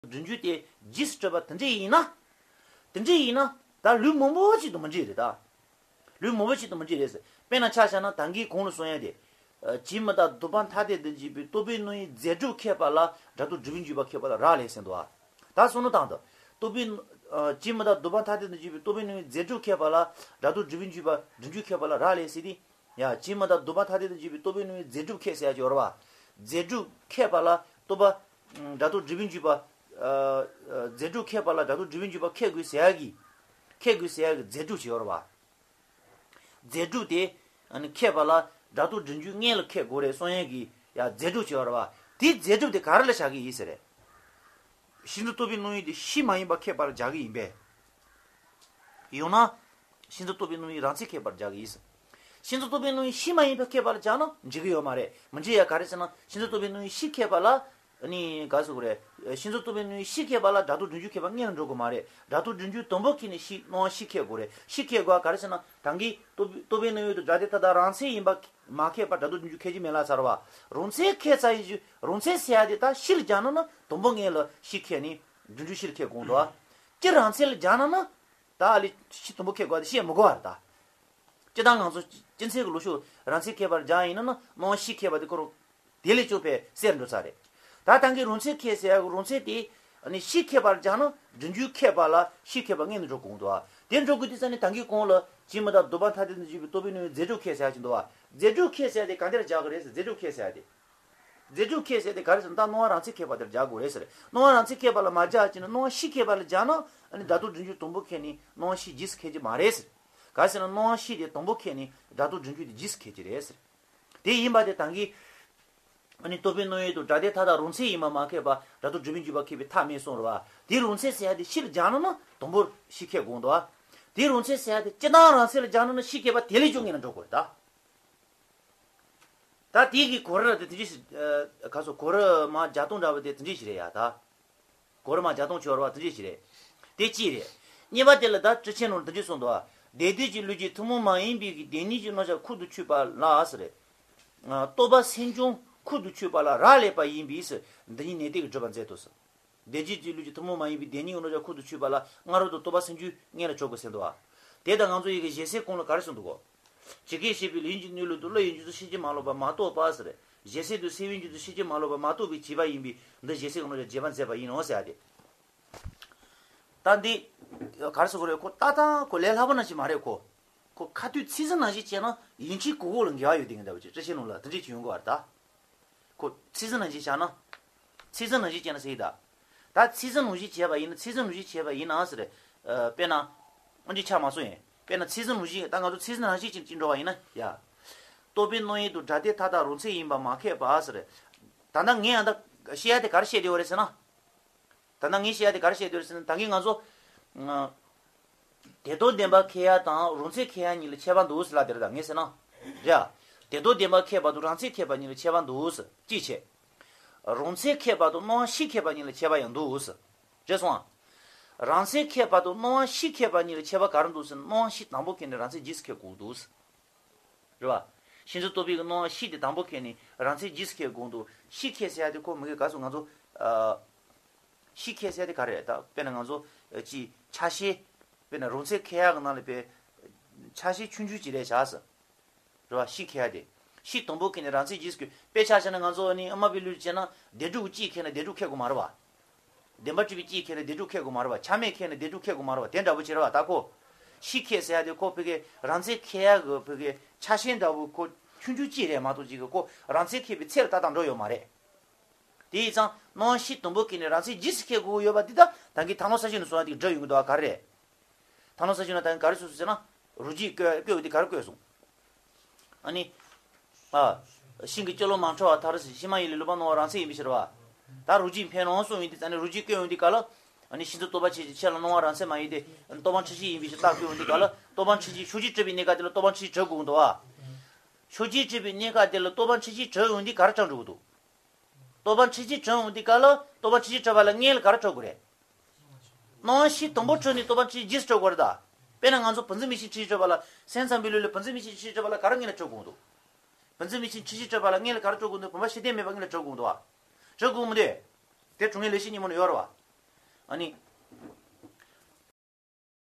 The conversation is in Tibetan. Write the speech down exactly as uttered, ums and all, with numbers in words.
སྒྲུབ་རྒྱུ་དེ་རྗེས་སུ་སྤྲད་པ་དེ་འདྲས་ཡིན་ན། དེ་འདྲས་ཡིན་ན་ད་ལུས་མང་པོ་ཅིག་དང་མི་འདྲ་རེད་ད། ལུས་མང་པོ་ཅིག་དང་མི་འདྲ་རེད་ཟེར། དཔེར་ན་ཆ་བཞག་ན་ད་གིན་གོང་ལ་གསུང་ཡ་དེ། ཨ། ཇི་མི་རྟག་སྡུག་པ་ཐ་དད་དུ་འཇུག་པའི་རྟོག་པའི་སྣང་བའི་རྫས་གྲུབ་ཁེགས་པ་ལ་སྒྲ་རྟོག་སྒྲུབ་པའི་འཇུག་པ་ཁེགས་པ་ལ་རག་ལས་ཟེར་འདུག་ཨ། ད་བསམ་བློ་བཏང་དང་། རྟོག་པའི། ཨ། ཇི་མི་རྟག་སྡུག་པ་ཐ་དད་དུ་འཇུག་པའི་རྟོག་པའི་སྣང་བའི་རྫས་གྲུབ་ཁེགས་པ་ལ་སྒྲ་རྟོག་སྒྲུབ་པའི་འཇུག་པ་སྒྲུབ་འཇུག་ཁེགས་པ་ལ་རག་ལས་ཟེར་ཏེ། ཡ། ཇི་མི་རྟག་སྡུག་པ་ཐ་དད་དུ་འཇུག་པའི་རྟོག་པའི་སྣང་བའི་རྫས་གྲུབ་ཁེགས་ཟེར་ཡ་ཅིག་ཡོད་རེད་བ། རྫས་གྲུབ་ཁེགས་པ་ལ་རྟོག་པ། ཨ། སྒྲ་རྟོག་སྒྲུབ་པའི་འཇུག་པ། ཨ། ཨ། རྫས་གྲུབ་ཁེགས་པ་ལ་སྒྲ་རྟོག་སྒྲུབ་པའི་འཇུག་པ་ཁེགས་དགོས་ཟེར་ཡ་གི། ཁེགས་དགོས་ཟེར་ཡ་གི་རྫས་གྲུབ་ཅིག་ཡོད་རེད་བ། རྫས་གྲུབ་དེ། ཨ་ནི་ཁེགས་པ་ལ་སྒྲ་རྟོག་སྒྲུབ་འཇུག་སྔོན་ལ་ཁེགས་དགོས་རེད་གསུང་ཡས་ཀྱི་ཡ་རྫས་གྲུབ་ཅིག་ཡོད་རེད་བ། དེའི་རྫས་གྲུབ་དེ་ག་རེ་ལ་བཞག་གི་ཡིན་ཟེར་རེད། ཤིན་ཏུ་རྟོག་པའི་སྣང་བ་དེ་གཤིས་མ་ཡིན་པ་ཁེགས་པ་ལ་སྦྱར་གི་ཡིན་པས། ཡང་ན། ཤིན་ཏུ་རྟོག་པའི་སྣང་བ་རང་མཚན་ཁེགས་པ་ལ་སྦྱར་གི་ཡིན་ཟེར། ཤིན་ཏུ་རྟོག་པའི་སྣང་བ་གཤིས་མ་ཡིན་པ་ཁེགས་པ་ལ་སྦྱར་ན་འགྲིག་གི་ཡོད་མ་རེད། མི་འགྲིག་ཡ་ག་རེ་ཟེར་ན་ཤིན་ཏུ་རྟོག་པའི་སྣང་བ་གཤིས་ཁེགས་པ་ལ། ནི་ག་ཟེར་དགོས་རེད། ཤིན་ཏུ་རྟོག་པའི་སྣང་བ་གཤིས་ཁེགས་པ་ལ་སྒྲ་རྟོག་སྒྲུབ་འཇུག་ཁེགས་པ་སྔོན་ལ་འགྲོ་དགོས་མ་རེད། སྒྲ་རྟོག་སྒྲུབ་འཇུག་དང་པོ་ཁེགས་ནས་གཤིས་སྣང་བ་གཤིས་ཁེགས་དགོས་རེད། གཤིས་ཁེགས་དགོས་ག་རེ་ཟེར་ན་ད་གིན་རྟོག་པའི་རྟོག་པའི་སྣང་བ་དང་སྒྲ་དེ་མཐའ་དག་རང་མཚན་ཡིན་པ་མ་ཁེགས་པར་སྒྲ་རྟོག་སྒྲུབ་འཇུག་ཁེགས་ཀྱི་མེད་ལ་ཚར་བ། རང་མཚན་ཁེགས་ཚར་ཡིན་རྒྱུ་རང་མཚན་ཟེར་ཡ་དེ་ད་གཤིས་ལ་སྦྱར་ན་ན་དང་པོ་སྔོན་ལ་གཤིས་ཁེགས་ནས་སྒྲུབ་འཇུག་གཤིས་ལ་ཁེགས་དགོས་འདུག་ཨ། སྤྱིར་རང་མཚན་ལ་སྦྱར་ན་ན། ད་ཨ་ལས་གཤིས་དང་པོ་ཁེགས་དགོས་དེ་བཤད་མི་དགོས་པ་རེད་ད། སྤྱིར་བཏང་ང་ཚོ་སྤྱི་ཚན་གྱི་ལུགས་ཤོག་རང་མཚན་ཁེགས་པར་སྦྱར་ཡིན་ན་ན་སྣང་བ་གཤིས་ཁེགས་པ་དེ་ཁོ་རང་དེ་ལས་ཀྱང་ཕལ་སེལ་འགྲོ་ས་རེད། ད་ད་གིན་རང་མཚན་ཁེགས་ཟེར་ཡ་གི་རང་མཚན་དེ་ནི་གཤིས་ཁེགས་པར་སྦྱར་ན་སྒྲུབ་འཇུག་ཁེགས་པ་ལ་གཤིས་ཁེགས་པ་སྔོན་དུ་འགྲོ་དགོས་འདུག་བ། དེ་འགྲོ་དགོས་དུས་ཙ་ནས་ད་གིན་གོང་ལ་ཇི་མི་རྟག་སྡུག་པ་ཐ་དད་དུ་འཇུག་པའི་རྟོག་པའི་སྣང་བ་རྫས་གྲུབ་ཁེགས་ཟེར་ཡ་ཅིག་འདུག་བ། རྫས་གྲུབ་ཁེགས་ཟེར་ཡ་དེ་ག་འདིར་སྦྱར་དགོས་རེད་ཟེར། རྫས་གྲུབ་ཁེགས་ཟེར་ཡ་དེ། རྫས་གྲུབ་ཁེགས་ཟེར་ཡ་དེ་ག་རེ་ཟེར་ན་ད་སྣང་བ་རང་མཚན་ཁེགས་པ་དེར་སྦྱར་དགོས་རེད་ཟེར། སྣང་བ་རང་མཚན་ཁེགས་པ་ལ་མ་སྦྱར་ཅིག་ན་སྣང་བ་གཤིས་ཁེགས་པ་ལ་སྦྱར་ན་ཨ་ནི་སྒྲ་རྟོག་སྒྲུབ་འཇུག་དང་པོ་ཁེགས་ནས་སྣང་བ་གཤིས་རྗེས་སུ་ཁེགས་ཀྱི་མ་རེད་ཟེར། ག་རེ་ཟེར་ན་སྣང་བ་གཤིས་དེ་དང་པོ་ཁེགས་ནས་སྒྲ་རྟོག་སྒྲུབ་འཇུག་དེ་རྗེས་སུ་ཁེགས་ཀྱི་རེད་ཟེར། དེ་ཡིན་པ་དེ་ད་གིན། ཨ་ནི་རྟོག་པའི་སྣང་བ་དང་སྒྲ་དེ་མཐའ་དག་རང་མཚན་ཡིན་པ་མ་ཁེགས་པ་སྒྲ་རྟོག་སྒྲུབ་པའི་འཇུག་པ་ཁེགས་པའི་ཐབས་མེད་གསུངས་རེད་བ། དེ་རང་མཚན་ཟེར་ཡ་དེ་གཤིས་ལ་སྦྱར་ན་ན་དང་པོར་གཤིས་ཁེགས་དགོས་འདུག་བ། དེ་རང་མཚན་ཟེར་ཡ་དེ་སྤྱིར་བཏང་རང་མཚན་ལ་སྦྱར་ན་ན་གཤིས་ཁེགས་པ་དེ་ལས་ཀྱང་སྔོན་ལ་འགྲོ་དགོས་རེད་ད། ད་དེ་གི་གོ་ར་དེ་དེ་འདྲ་ཞིག་ཨ། ག་ཚོད་གོ་ར་མ་བརྒྱ་སྟོང་འདྲ་བ་དེ་དེ་འདྲ་ཞིག་རེད་ཡ་ད། གོ་ར་མ་བརྒྱ་སྟོང་ཆོར་བ་དེ་འདྲ་ཞིག་རེད། དེ་གཅིག་རེད། གཉིས་པ་དེ་ལ་ད་ཊཱིཀ་ཆེན་ནང་དེ་འདྲ་གསུངས་འདུག་བ། དེ་དུས་ཀྱི་ལུས་ཀྱི་ཐུན་མོང་མ་ཡིན་པའི་གི་བདེན་གཉིས་ཀྱི་རྣམ་གཞག་ཁུར་དུ་ཆུད་པ་ལ་ཟེར། རྟོག་པ་སེམས་བྱུང་ཁུར་དུ་ཆུད་པ་ལ་རག་ལས་པ་ཡིན་པས་འདི་ཉིད་ནན་ཏན་གྱིས་སྒྲུབ་པར་མཛད་དོ་ཟེར། དེ་དུས་ཀྱི་ལུས་ཀྱི་ཐུན་མོང་མ་ཡིན་པའི་བདེན་གཉིས་ཀྱི་རྣམ་གཞག་ཁུར་དུ་ཆུད་པ་ལ་སྔ་རོལ་དུ་རྟོག་པ་སེམས་བྱུང་སྔོན་ལ་འཇོག་དགོས་ཟེར་འདུག་བ། དེ་ལྟར་ང་ཚོ་ཡི་གེ་ཞེ་སའི་གོང་ལ་ག་རེ་གསུངས་འདུག་གོ། ཇི་སྐད་བཤད་པའི་ལུས་ཀྱི་གནས་ལུགས་དེ་བློ་ཡིས་འཇུག་ཚུལ་ཤེས་བྱེད་མ་ལོག་པ་མ་རྟོགས་པ་ཟེར། ཞེ་སའི་དུ་སེམས་ཡིན་འཇུག་ཚུལ་ཤེས་བྱེད་མ་ལོག་པ་མ་རྟོགས་པའི་བྱིས་པ་ཡིན་པས་འདི་ཞེ་སའི་གོང་ལ་རྗེས་དཔག་མཛད་པ་ཡིན་ནོ་ཟེར་ཡ་དེ། ད་འདི། ག་རེ་ཟེར་དགོས་རེད་ཁོ་ཏག་ཏག་ཁོ་ལས་སླ་པོ་ནང་བཞིན་མ་རེད་ཁོ། ཁོ་ཁ་ཐུག་ཚིག་ཟིན་ནང་བཞིན་བྱས་ན་ཡིན་གཅིག་གོ་གོ་ལ་འགལ་བ་ཡོད་དེ་གི་འདྲ་བོ་ཅིག་ཊཱིཀ་ཆེན་ནང་ལ་དེ་འདྲས་ཅིག་ཡོང་གི་བ་རེད་ད། ཁོ་ཚིག་ཟིན་ནང་བཞིན་བྱས་ན། ཚིག་ཟིན་ནང་བཞིན་བྱས་ན་ཟེར་གི་ད། ད་ཚིག་ཟིན་ནང་བཞིན་བྱས་པ་ཡིན་ན་ཚིག་ཟིན་ནང་བཞིན་བྱས་པ་ཡིན་ན་ཟེར། ཨ། དཔེར་ན། ཨ་འདི་ཆ་མ་སོང་ཡིན། དཔེར་ན་ཚིག་ཟིན་ནང་བཞིན་ད་ང་ཚོ་ཚིག་ཟིན་ནང་བཞིན་ཅིག་ཅིག་འགྲོ་བ་ཡིན་ན་ཡ། རྟོག་པའི་སྣང་ཡུལ་དུ་སྒྲ་དེ་མཐའ་དག་རང་མཚན་ཡིན་པ་མ་ཁེགས་པ་ཟེར། ད་ལྟ་ངས་ཡང་ད་བཤད་ཡ་དེ་ག་རེ་བཤད་བསྡད་ཡོད་རེད་ཟེར་ན། ད་ལྟ་ངས་བཤད་ཡ་དེ་ག་རེ་བཤད་བསྡད་ཡོད་རེད་ཟེར་ན་ད་གིན་ང་ཚོ། ཨ། དེ་དོན་བདེན་པ་ཁེགས་ཡ་དང་རང་མཚན་ཁེགས་ཡ་གཉིས་ལ་ཁྱད་པར་འདུག་ཟེར་ལབ་དེ་རེད་ད་ངས་ཟེར་ན། རེད་ཨ། དེ་དོན་བདེན་པ་ཁེགས་པ་དང་རང་མཚན་ཁེགས་པ་གཉིས་ལ་ཁྱད་པར་འདུག་ཟེར་གཅིག་བྱས། རང་མཚན་ཁེགས་པ་དང་སྣང་བ་གཤིས་ཁེགས་པ་གཉིས་ལ་ཁྱད་པར་ཡང་འདུག་ཟེར། རེད་སོང་ཨ། རང་མཚན་ཁེགས་པ་དང་སྣང་བ་གཤིས་ཁེགས་པ་གཉིས་ལ་ཁྱད་པར་ག་རེ་འདུག་ཟེར་ན་སྣང་བ་གཤིས་དང་པོ་ཁེགས་ནས་རང་མཚན་རྗེས་སུ་ཁེགས་དགོས་འདུག་ཟེར། རེད་བ། ཤིན་ཏུ་རྟོག་པའི་སྣང་བ་གཤིས་དེ་དང་པོ་ཁེགས་ནས་རང་མཚན་རྗེས་སུ་ཁེགས་དགོས་འདུག་གཤིས་ཁེགས་ཟེར་ཡ་དེ་ཁོ་མི་དགེ་ག་སོང་ང་ཚོ། ཨ། གཤིས་ཁེགས་ཟེར་ཡ་དེ་ག་རེ་རེད་ད་དཔེར་ན་ང་ཚོ་ཅིག་ཆ་ཤས། དཔེར་ན་རང་མཚན་ཁེགས་ཡ་གི་ནང་ལ་དཔེ། ཆ་ཤས་ཆུང་ཆུང་ཅིག་རེད་བཞག་ཟེར། རེད་བ་གཤིས་ཁེགས་ཡ་དེ། གཤིས་དང་པོ་ཁེགས་ནས་རང་མཚན་རྗེས་སུ་ཁེགས་དཔེ་ཆ་བཞག་ན་ང་ཚོ་ནི་ཨ་མ་པའི་ལུས་བྱས་ན་བདེ་སྒྲུབ་གཅིག་ཁེགས་ན་བདེ་སྒྲུབ་ཁེགས་དགོས་མ་རེད་བ། བདེན་པར་གྲུབ་པའི་གཅིག་ཁེགས་ན་བདེ་སྒྲུབ་ཁེགས་དགོས་མ་རེད་བ་ཆ་མེད་ཁེགས་ན་བདེ་སྒྲུབ་ཁེགས་དགོས་མ་རེད་བ་དེ་འདྲ་པོ་ཅིག་རེད་བ་ད་ཁོ། གཤིས་ཁེགས་ཟེར་ཡ་དེ་ཁོ་ཕ་གི་རང་མཚན་ཁེགས་ཡ་གི་ཕ་གི་ཆ་ཤས་འདྲ་པོ་ཁོ་ཆུང་ཆུང་གཅིག་རེད་མ་གཏོགས་ཅིག་གི་ཁོ་རང་མཚན་ཁེགས་པའི་ཚད་ལ་ཏག་ཏག་འགྲོ་ཡོད་མ་རེད། དེ་ཡིན་ཙང་སྣང་བ་གཤིས་དང་པོ་ཁེགས་ནས་རང་མཚན་རྗེས་སུ་ཁེགས་དགོས་ཀྱི་ཡོད་པ་འདི་ད་ད་གིན་ཐར་ལམ་ས་བཅད་ནས་གསུངས་ཡ་དེ་འདྲ་ཡོང་གི་འདུག་བ་ག་རེ་རེད། ཐར་ལམ་ས་བཅད་ན་ད་གིན་ག་རེ་གསུངས་སོང་ཟེར་ན། རོ་བརྒྱའི་བཀོད་བཀོད་པ་འདི་ག་རེ་བཀོད་སོང་། ཨ་ནི། ཨ། ཤིང་གི་སྐྱོ་ལོ་མ་འཁྲུ་བར་ཐར་ཟེར་ཕྱི་མ་ཡིན་ལས་ལོག་པར་སྣང་བ་རང་མཚན་ཡིན་པའི་ཕྱིར་བ། ད་རོ་བརྒྱའི་འཕེན་རུང་གསུངས་ཡོང་དུས་ཙ་ནས་རོ་བརྒྱའི་བཀོད་ཡོང་དུས་ག་ལ། ཨ་ནི་ཤིན་ཏུ་རྟོག་པ་ཆེ་ཞིང་ཆེ་ལ་སྣང་བ་རང་མཚན་མ་ཡིན་ཏེ། རྟོག་པ་འཁྲུལ་ཤེས་ཡིན་པའི་ཕྱིར་རྟགས་བཀོད་ཡོང་དུས་ག་ལ་རྟོག་པ་འཁྲུལ་ཤེས་ཕྱོགས་ཆོས་སྒྲུབ་པའི་གནས་སྐབས་དེ་ལ་རྟོག་པ་འཁྲུལ་ཤེས་གྲུབ་དགོས་འདུག་བ། ཕྱོགས་ཆོས་སྒྲུབ་པའི་གནས་སྐབས་དེ་ལ་རྟོག་པ་འཁྲུལ་ཤེས་གྲུབ་ཡོང་དུས་ག་རེ་གྲུབ་འགྲོ་གི་འདུག་རྟོག་པ་འཁྲུལ་ཤེས་གྲུབ་ཡོང་དུས་ག་ལ་རྟོག་པ་འཁྲུལ་ཤེས་གྲུབ་པ་ལ་སྔོན་ལ་ག་རེ་གྲུབ་དགོས་རེད། སྣང་བ་གཤིས་དང་པོ་གྲུབ་ནས་རྟོག་པ་འཁྲུལ་ཤེས་རྗེས་སུ་གྲུབ་དགོས་རེད་ད། དཔེར་ན་ང་ཚོ་བུམ་འཛིན་མིག་ཤེས་འཁྲུལ་ཤེས་གྲུབ་པ་ལ་སེམས་ཙམ་པའི་ལུས་ལ་བུམ་འཛིན་མིག་ཤེས་འཁྲུལ་ཤེས་གྲུབ་པ་ལ་ག་རེ་སྔོན་ལ་གྲུབ་དགོས་འདུག་བུམ་འཛིན་མིག་ཤེས་འཁྲུལ་ཤེས་གྲུབ་པ་ལ་སྔོན་ལ་ག་རེ་གྲུབ་དགོས་འདུག་བུམ་པ་ཤེས་ལྡན་མེད་པ་སྔོན་ལ་གྲུབ་དགོས་འདུག་བ། གྲུབ་དགོས་མི་འདུག་དེ་གྲུབ་མཁན་ལེགས་བཤད་སྙིང་པོ་ནས་ཡོད་རེད་བ། ཨ་ནི།